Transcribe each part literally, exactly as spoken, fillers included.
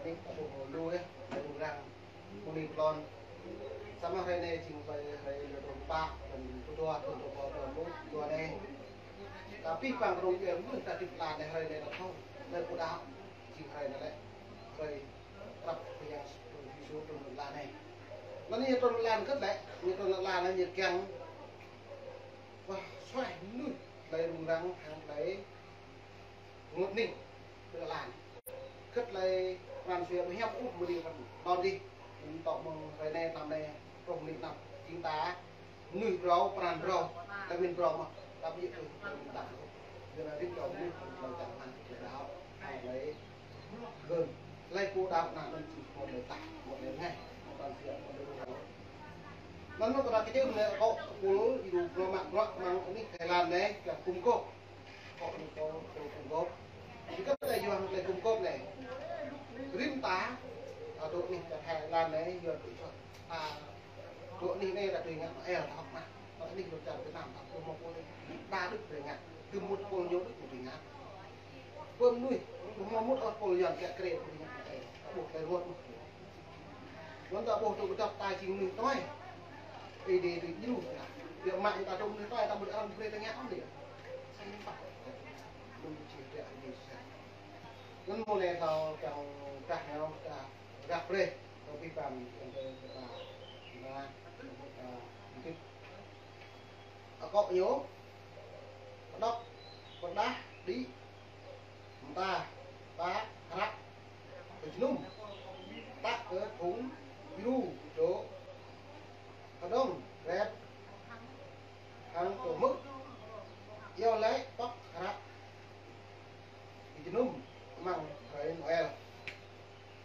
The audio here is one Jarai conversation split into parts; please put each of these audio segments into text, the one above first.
Ƀu lu ôh, ƀu răng. Mơ̆ng anai pơlon. Samơ̆ hrơi anai jing hrơi, hrơi lơ dua pă, bơyan dua, dua, dua, dua, dua, dua anai. Tapi păng rong yua mơ̆n ta tip la anai hrơi anai ta thâo. Hrơi pơđao. Jing hrơi anai lĕ. Hrơi prăp bơyan Yêsu trŭn lăn anai. Anŭn ñu trŭn lăn kơ̆t lĕ, ñu trŭn lăn anai ñu kiăng. Wah, suaih mơnuih, tơlơi rŭng răng, hăng tơlơi rơngot hning, tơlơi lăn. Kơ̆t tơlơi pran jua ƀu hiam ôh mơ̆ng anai pơ anŭn dih. Ñu tŏ mơ̆ng hrơi anai, tlam anai, truh mơ̆ng anai tlam. Jing ta, mơnuih phrâo, pran phrâo, tơlơi mĭn phrâo mơ̆n. Tơbiă tui tơlơi mĭn đăo. Yua anŭn rĭm čô mơnuih, tơlơi čang hăng, tơlơi đăo, hăng tơlơi gơ̆n. Tơlơi pô đăo anŭn, anŭn jing pô tơlơi tah, pô tơlơi rơngai, pô pran jua, pô tơlơi rŭng răng. Anŭn mơ̆ kơ ta kơjơ̆ mơ̆n lĕ akŏ pul, ih dŏ bruă mă bruă mơ̆ng anih Thái Lan anai, kiăng gum gôp. Akŏ anai akŏ pul gum gôp. Jing kơ ta yua hăng tơlơi gum gôp anai. Rĭm ta, ta dŏ anih Thái Lan anai, yua tui čuă. Ta dŏ anih anai ta tui ngă Noel ta hơ̆k mơak. Dŏ anih dŏ čar Việt Nam ta tui mơ̆ pul anai. Đa đôč tui ngă. Tui mŭt pul ñu đôč tui ngă. Pơ mơnuih, ƀu hmâo mŭt ôh pul Yuan kiăng kơrĕ pul Yuan kơrĕ. Ta ƀuh tơlơi rơngot mơ̆n. Anŭn ta ƀuh tŭ kơdŏp ta jing mơnuih tuai. Ih dê tui djru ta. Biă mă ta tŭ mơnuih tuai ta ƀu arăng brơi ta ngă ôh dê. Sa ñu pă. Mơ̆n či biă Yêsu. Anŭn mơ̆ng anai thâo kiăng kah ñu kah ră brơi. Thâo abih bang kiăng kơ ta, ta, ta, ta, Akŏ ñu, pơđŏk, pơrơđah, đĭ, mơta, pă, hrăk, kơ jơnum, tă kơ thŭng, djru, dŏ, hơđong, rep, hăng kơ hmư̆, iâu laĭ, pŏk, hrăk, kơ jơnum, amăng hrơi Noel.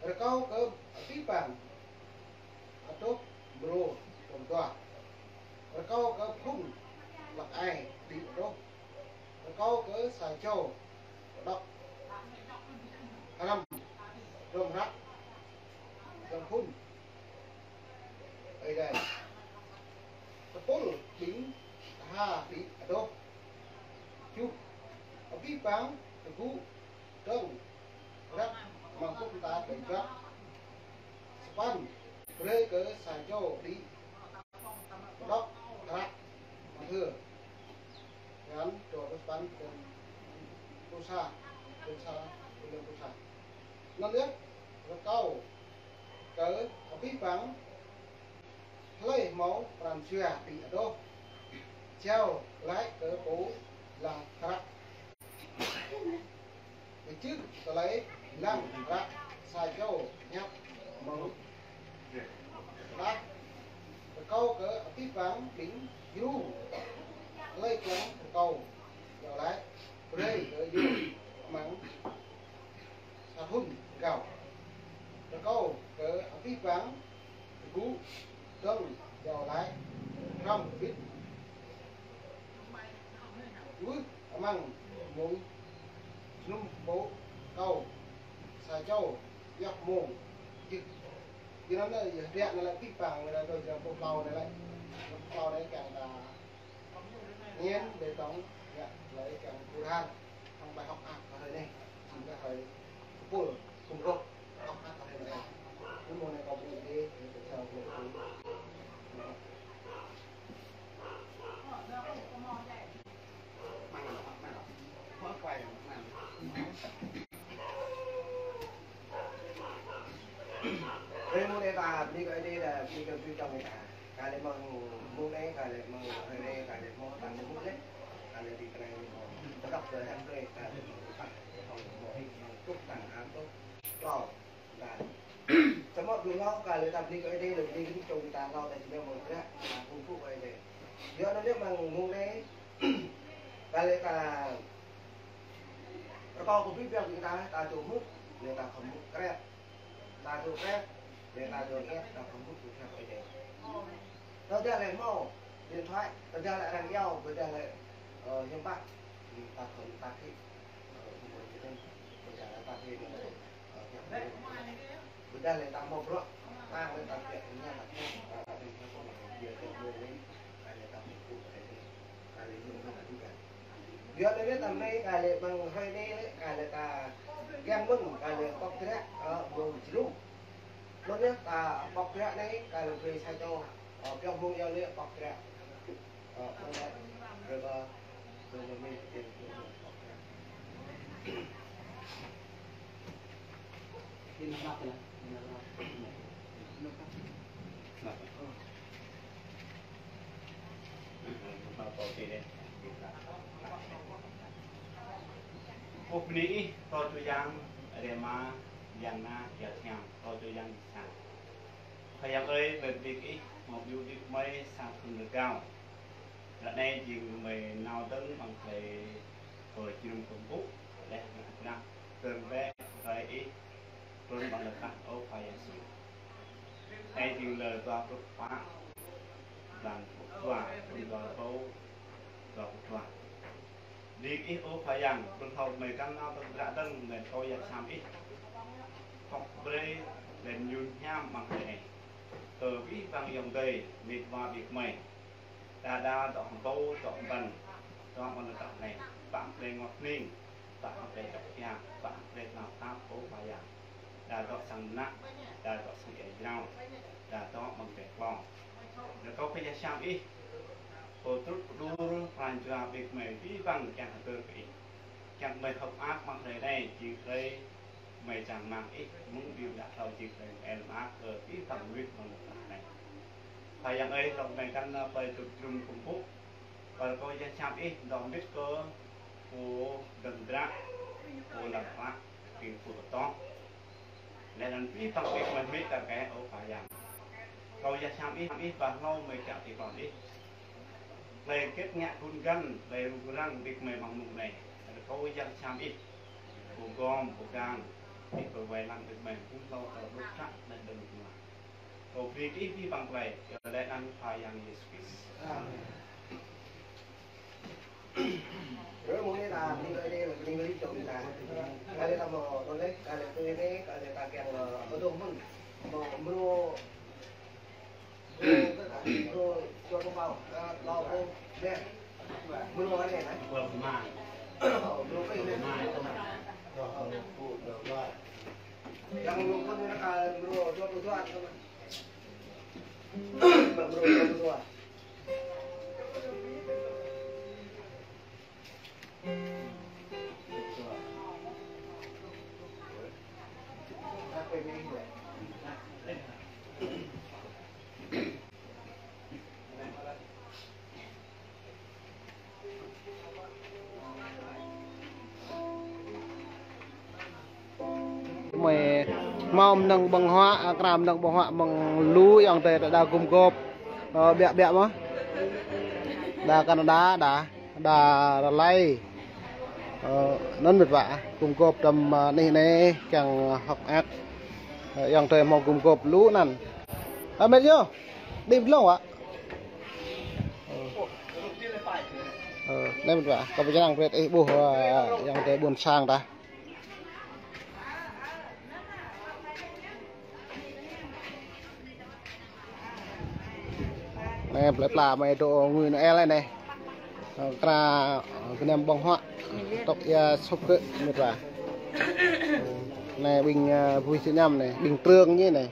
Rơkâo kơ abih bang adoh mrô dŏng dua. Rơkâo kơ phung hlăk ai đĭ adoh. Rơkâo kơ sa čô pơđŏk hrăm hrŏm hrăk lơ̆m phŭn Ơi Adai. Tơpul ƀing tha đĭ adoh. Tơjuh, abih bang tơgŭ dơ̆ng răk amăng kŭp mơta dơ̆ng răk. Sapăn, brơi kơ sa čô đĭ pơđŏk hrăk mơthơ. Ngăn dua pluh sapăn bơyan pluh sa, bơyan sa, bơyan pluh sa. Anŭn yơh, rơkâo kơ abih bang hlơi hmâo pran jua đĭ adoh, jao glaĭ kơ pô lăng hrăk. Kơčrâo tơlơi lăng hrăk sa čô ñăp mơ̆ng tah. Rơkâo kơ abih bang ƀing djru hlơi kiăng rơkâo, jao glaĭ brơi kơ ñu amăng sa thŭn rơgao. Rơkâo kơ abih bang tơgŭ dơ̆ng jao glaĭ hrŏm hơbĭt. Wơ̆t amăng mông jơnum pô rơkâo sa čô pioh mông jơ̆. Jơnum anai yơh hơdră anai lĕ abih bang anai lĕ dŏ jơnum pô hlâo anai lĕ. Pô hlâo anai kiăng ta Ñen bê tông, yă, tơlơi kiăng pơrhan, hăng bài học ăt kơ hrơi anai, jing kơ hrơi tơpul, tơpul rŏh, học ăt kơ hrơi anai. Anŭn mơ̆ng anai kâo brơi Ơi Adai, kơ čar kâo brơi. Hrơi mông anai ta bơni kơ Ơi Adai, ta bơni kơ abih bang ta. Kơ lĕ mơ̆ng mông anai, kơ lĕ mơ̆ng hrơi anai, kơ lĕ mơ̆ng ta mơ̆ng mông anai. Kơ lĕ tơlơi anai mơ̆ng pơđŏk tơlơi hăng tơlơi, kơ lĕ mơ̆ng ta, mơ̆ng mông, mơ̆ng tŭk ta, hăng tŭk, hlâo, ta. Samơ̆ ƀu hlâo, kơ lĕ ta bơni kơ Ơi Adai, lĕ bơni kơ abih bang ta hlâo, ta jing mơ̆ng hră, ta kơkuh kơ Ơi Adai. Yua anŭn lĕ mơ̆ng mông anai, kơ lĕ ta rơkâo kơ abih bang ƀing ta, ta dŏ hmư̆, lĕ ta khŏm hmư̆ krep. Ta dŏ krep, lĕ ta dŏ ngĕt, ta khŏm hmư̆ tơlơi Ơi Adai. Tơdah lĕ hmâo điện thoại, tơdah lĕ arăng iâu, tơdah lĕ, ơ, hiư̆m pă, ta khŏm ta kĭ, ơ, tơdah lĕ ta kĭ, ơ, Ƀôdah lĕ ta hmâo bruă, ta lĕ ta biă tơña ta kơ, ta kơ, ta kơ, ta kơ, biă tơña mơ̆ng anai, kơ lĕ ta hmâo bruă, kơ lĕ, kơ lĕ yua anŭn ta kơ. Yua anŭn lĕ ta mơ̆ng anai, kơ lĕ mơ̆ng hrơi anai lĕ, kơ lĕ ta, Yang mơ̆n kơ lĕ pŏk kră, ơ, mơ̆ng jrŭ. Mơ̆n yơh, ta pŏk kră anai, kơ lĕ brơi sa čô, ơ, pioh mơ̆ng yơh lĕ pŏk kră. Ơ, mơ̆n lĕ, brơi kơ, brơi kơ mơ̆n, brơi kơ mơ̆n pŏk kră. Ơ, bơni Ih, Pô Tui Yang, Ơi Ama, Yang Nă, Yang Hiam, Pô Tui Yang Sang. Khua Yang ơi, mơi bơni Ih, hmâo ƀiă đĭ kơ mơi sa thŭn rơgao. Ră anai jing mơi nao dơ̆ng amăng hlơi kơ jơnum kơkuh, laih anŭn ană, tơl bĕ, rai Ih, trŭn amăng lŏn tơnah, ơ Khua Yang Yêsu. Anai jing lơ dua pluh pă, blan pluh dua, thŭn dua rơbâo dua pluh dua. Bơni Ih, ơ Khua Yang, pơthâo mơi kăn nao tơdră dơ̆ng, mơi rơkâo Yang Hiam Ih pŏk brơi, laih anŭn hiam amăng hlơi anai. Kơ abih bang ayŏng adơi, met wa ƀing gơmơi. Đa đa dŏ hơbâo, dŏ hơbăn, dŏ amăng lŏn tơnah anai, pă brơi ngŏ hning, pă brơi dŏ hiam, pă brơi tơnap tap, ơ Khua Yang. Đa dŏ sang mơnă, đa dŏ sang ia jrao, đa dŏ amăng ƀĕ klong. Rơkâo kơ Yang Hiam Ih, pơtrŭt pơđur pran jua ƀing gơmơi abih bang kiăng hơdơr kơ Ih. Kiăng mơi hơ̆k mơak amăng hrơi anai, jing hrơi mơi čang rơmang Ih, mơ̆ng ƀing đah hlâo jing hrơi mơi ăl mơak kơ abih bang mơnuih amăng lŏn tơnah anai. Khua Yang ơi, rŏng mơi kăn, ơ, pơtrŭt jơnum kơkuh. Pơ rơkâo Yang Hiam Ih, dŏ mơbit kơ pô dơ̆ng dră, pô lăng klă, ƀing pô pơtô. Laih anŭn abih bang ƀing gơmơi mơ̆ kar kaĭ, ơ Khua Yang. Rơkâo Yang Hiam Ih, Hiam Ih ba hlâo mơi kiăng tui hlâo Ih. Hlơi hơget ngă gun găn, hlơi rŭng răng ƀing gơmơi amăng mông anai. Rơkâo Yang Hiam Ih. Pô gom, pô gang. Ih pơwai lăng ƀing gơmơi, ƀu thâo tơlŭk tơlŭk laih dơ̆ng mơ̆ng lăng. Rơkâo brơi kơ Ih abih bang tơlơi, yua laih anăn Khua Yang Yêsu Krist. Amen. Rồi, mông anai ta, ƀing ơi, ƀing ơi, ƀing ơi, ƀing ơi, ƀing ơi, ta mơ̆, mơ̆ lĕ, ta lĕ tui anai, ta lĕ ta kiăng, ơ, ƀơdŏng mơ̆n. Mơ̆, mrô, mrô, mrô, mrô, mrô, mrô, anai, anai. Mrô anai, anai. Mrô anai, anai. Yang mrô anai, anai, mrô, mrô, mrô, mrô. Mơi hmâo mơnơ̆ng ƀơ̆ng huă, a, krah mơnơ̆ng ƀơ̆ng huă mơ̆ng lu ayŏng adơi đa gum gôp, ơ, ƀiă ƀiă mơ̆n. Đa Canada, đa, đa Raleigh. Ơ, anŭn met wa, gum gôp tơm, ơ, anih anai, kiăng hơ̆k mơak. Ơ, ayŏng adơi hmâo gum gôp lu anăn. Ơ, met yơh, đĭ lông wa. Ơ. Ơ, anai met wa, kâo pơčrang brơi ih ƀuh, ơ, ayŏng adơi ƀuôn sang ta. Anai, plơi pla mơi dŏ ngui Noel anai. Ơ, krah, ơ, gơnam ƀơ̆ng huă. Tŏk ia sŭp kơ met wa. Anai ƀing, ơ, bui sĭ ñăm anai, ƀing Trương ñu anai.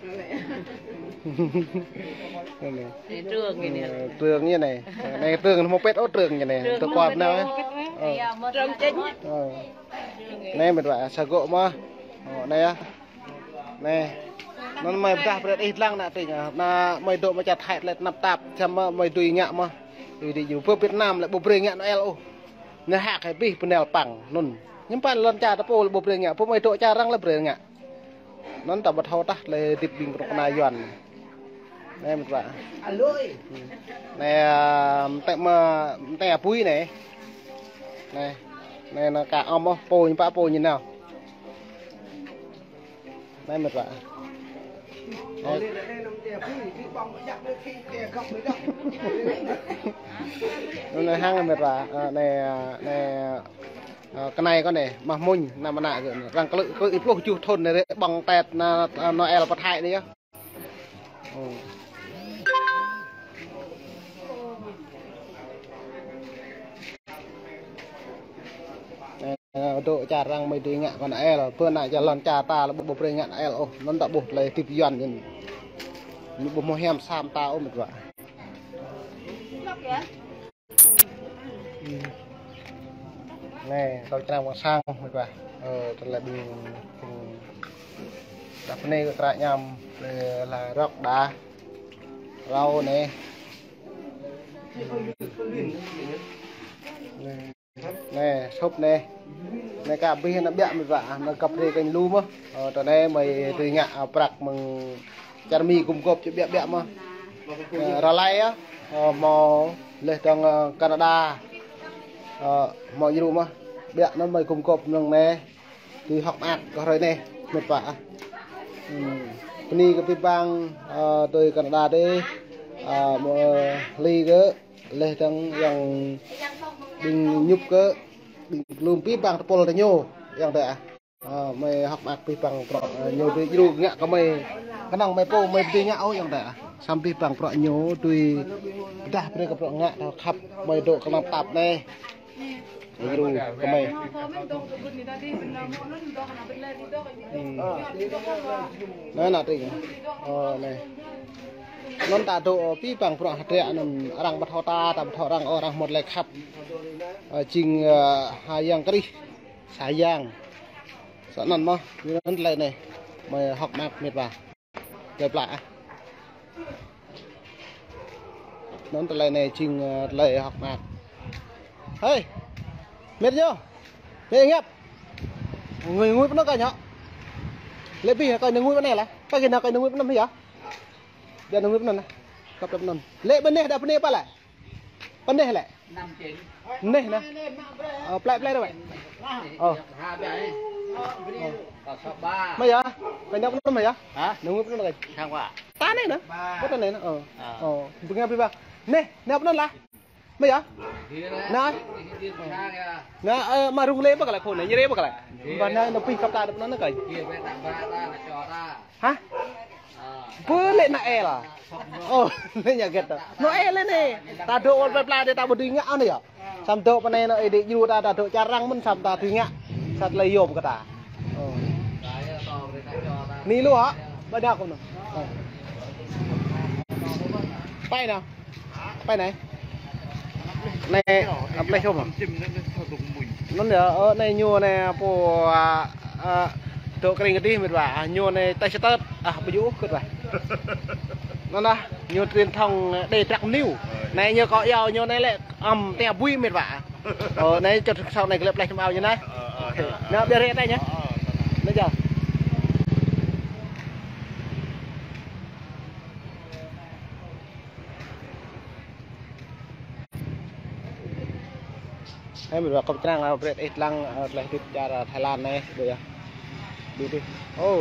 Anai. Anai Trương ñu anai. Ơ, Trương ñu anai. Anai Trương hmâo pet ôh Trương ñu anai. Trương tơ hmâo kuat pet nao, ôh. Ơ. Trương chính. Ơ. Anai met wa sa gŏ mơ̆n. Ơ, anai yơh. Anai. Anŭn mơi pơdah brơi ih lăng ană tring, a. Ană mơi dŏ mơčat hai lĕ tơnap tap, samơ̆ mơi dưi ngă mơ̆n. Ih đĭ ñu pơ Việt Nam lĕ ƀu brơi ngă Noel ôh. Ñu hak hĭ abih pơnel păng, anŭn. Ñu păn lŏn čar ta pô lĕ ƀu brơi ngă, pô mơi dŏ čar arăng lĕ brơi ngă. Anŭn ta ƀu thâo tah lĕ hơdip ƀing kơnuk kơna Yuan. Anai met wa. Anai, a, mơtĕ mă, mơtĕ apui anai. Anai, anai ană ka ŏm ôh, pô ñu pă pô ñu nao. Anai met wa. Anai. Anŭn hăng met wa. Ơ, anai, a, anai, a, kơnai kâo anai, mah Muñ, ană mơnă gơ̆ anai. Arăng klư̆, klư̆ pluh tơjuh thŭn anai rai ƀơ̆ng tet ană, a, Noel pơ Thái anai yơh. Ơ. Anai. dŏ čar arăng mơi dưi ngă kơ ană el. Pơ ană čar lŏn čar ta lĕ ƀu brơi ngă ană el ôh. Anŭn ta ƀuh tơlơi hơdip Yuan ñu. Ñu ƀu hmâo hiam sam ta ôh mĕt wa. Anai, kâo čơnang pơ sang mĕt wa. Ơ, tơlơi ƀing, ƀing đah pơ anai kơ tră ñăm, ơ, la rŏk đa. Rau anai. Anai, sŭp anai. Anai kơ abih ană ƀiă mĕt wa, ană kăp rê kơnh lu mơh. Ơ, tơ anai mơi dưi ngă, ơ, prăk mơ̆ng čar Mi gum gôp čơ ƀiă ƀiă mơh. Ơ, ră lơi yơh, ơ, hmâo leh dơ̆ng, ơ, Canada. Ơ, hmâo djru mơh. Ƀiă anŭn mơi gum gôp mơ̆ng anai. Tui hơ̆k mơak kơ hrơi anai, mĕt wa. Hmm. Bơni kơ abih bang, ơ, tui Canada dih. Ơ, mơi hli kơ leh dơ̆ng yang ƀing ñŭp kơ ƀing klum abih bang tơpul tơ ñu yang tơ ah. Ơ, mơi hơ̆k mơak abih bang prŏ, ơ, ñu dưi djru ngă kơ mơi. Kơnơ̆ng mơi pô mơi ƀu dưi ngă ôh yang tơ ah. Samơ̆ abih bang prŏ ñu dưi pơdah brơi kơ prŏ ngă thâo khăp mơi dŏ kơ lăm tap anai. Djru kơ mơi. Hmm. Anai, anai, tring. Ơ, anai. Anŭn ta dŏ, ơ, abih bang prŏ hơdră anŭn arăng ƀu thâo ta, ta ƀu thâo arăng, ơ, arăng hmâo tơlơi khăp. Ơ, jing, ơ, Hayang Krih, Sayang. Sa anŭn mơh, anŭn tơlơi anai. Mơi hơ̆k mơak mĕt wa. Tơlơi pla ah. Anŭn tơlơi anai jing, ơ, tơlơi hơ̆k mơak. Hơi. Mĕt ñu. Mĕt ngăp. Ngui, ngui pơ anŭn kơ ñu. Lĕ abih kơ ñu ngui pơ anai lah. Pă kơ ñu kơ ñu ngui pơ anŭn yơh. Biă ñu ngui pơ anŭn lah. Kăp pơ anŭn. Lĕ pơ anai đah pơ anai pă lĕ. Pơ anai lĕ. Anai nah. Ơ, plơi, plơi ră wĕ. Ơ. Mơi yơh. Kơ ñu pơ anŭn mơi yơh. Hă? Ñu ngui pơ anŭn kơ. Sang wa. Ta anai nah. Pơ ta anai nah. Ơ. Ơ. Bưng abih bang. Anai, anai pơ anŭn lah. Mơi yơh. Anai. Anai, ơ, mă rŭng lĕ pơ kơ lĕ khôn anai, ñu rê pơ kơ lĕ. Ƀă anai ñu pih kăp ta đah pơ anŭn kơ. Hă? Pơ lĕ ană el. Ơ, anai ñu hơget tơ. Ană el anai. Ta dŏ wơ̆t plơi pla dih ta ƀu dưi ngă anai yơh. Samơ̆ dŏ pơ anai anŭn ih djru ta, ta dŏ čar arăng mơ̆n samơ̆ ta dưi ngă. Sa tơlơi yôm kơ ta. Ơ. Anai lu hă? Ƀă đah kơ anŭn. Ơ. Pă anai. Pă anai. Anai, ơ, plơi hŏm. Anŭn yơh, ơ, anai ñu anai pô, ơ, ơ, dŏ kơring kơdih mĕt wa. Ơ, ñu anai tơčơtơt. Ơ, ƀu djơ̆ ôh kơt wa. Anŭn lah, ñu truyền thông, ơ, đê trăk niu. Anai ñu kơ iâu ñu anai lĕ, ăm, tơña bui mĕt wa. Ơ, anai čơt sŏk anai kơ lĕ plơi hŏm ao ñu anai. Anai biă rĕ anai ñu. Anai jao. Anai mĕt wa kâo čơnang, ơ, brơi ih lăng, ơ, tơlơi hơdip čar, ơ, Thái Lan anai, ƀu yơh. Ƀu dih. Ơ.